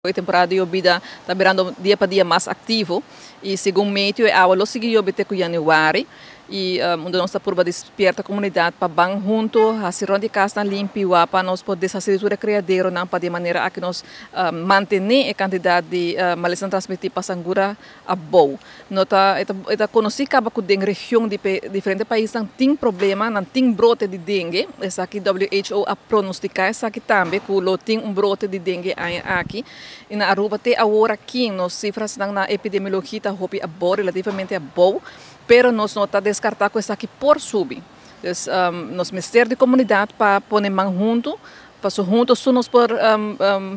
E temporada di yobida ta birando dia pa dia mas activo y segun meteo e awa lo sigui yobe te cu januari y unda nos ta purba di spierta comunidad pa ban hunto haci rond di casnan limpi wak pa nos por deshaci di tur e criaderonan pa di e manera aki nos mantene e cantidad di malesanan transmiti pa sangura abou. No ta e ta conoci caba cu den region di diferente paisnan tin problema, nan tin brote di dengue. Esaki WHO a pronostica esaki tambe cu lo tin un brote di dengue e aña aki. Y na Aruba te awor aki nos cifrasnan na epidemiologia ta hopi abou, relativamente abou, pero nos no ta descarta cu esaki por subi. Dus nos mester di comunidad pa pone man hunto, paso hunto su nos por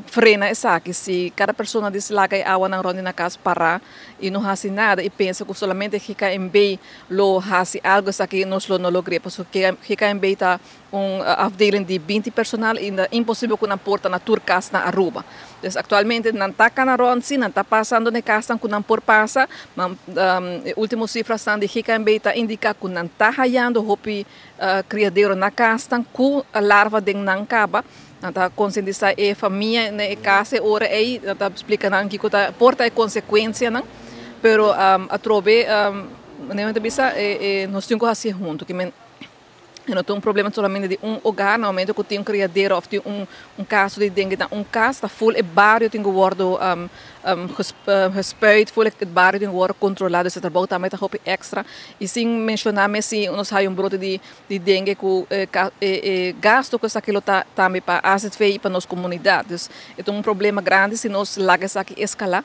frena esaki. Si cada persona di laga e awanan rond di na cas para y no haci nada y pensa cu solamente GKMB lo haci algo, esaki nos lo no logre, paso GKMB ta un afdeling di 20 personal y ta imposibel cu nan por ta na tur cas na Aruba. Dus actualmente nan ta cana rond si, nan ta pasando na e casnan cu nan por pasa. E ultimo cifrasnan di GKMB ta indica cu nan ta hayando hopi criadero na casnan cu larva den nan caba. Nan ta concientisa e famia na e cas e ora ey, nan ta splica nan kico ta por ta e consecuencianan, pero atrobe, manera mi ta bisa, nos tin cu haci hunto. E no ta un problema solamente di un hogar. Na momento cu tin un criadero of tin un caso di dengue na un cas, ta full e bario tin cu wordo gespuit, full e bario tin cu wordo controla. Dus e trabou tambe ta hopi extra. Y sin menciona mes si nos haya un brote di dengue, cu e gasto cu esaki lo ta tambe pa AZV y pa nos comunidad. Dus e ta un problema grandi si nos laga esaki escala.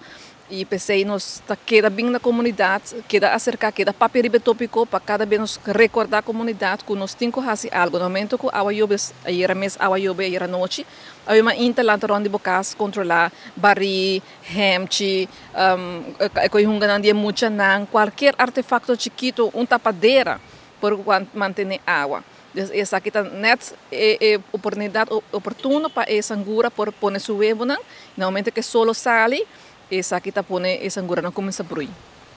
Y p'esey nos ta keda bin na comunidad, keda acerca, keda papia riba e topico pa cada bes nos recorda comunidad cu nos tin cu haci algo. Na momento cu awa yobe, ayera mes awa yobe, ayera nochi, awe mainta lanta rond di bo cas, controla bari, hemchi, e coy hunganan di e muchanan, cualkier artefacto chikito, un tapadera por mantene awa. Dus esaki ta net e oportunidad oportuno pa e sangura por pone su huevonan. Na momento cu e solo sali, esaki ta pone e sanguranan cuminsa broei.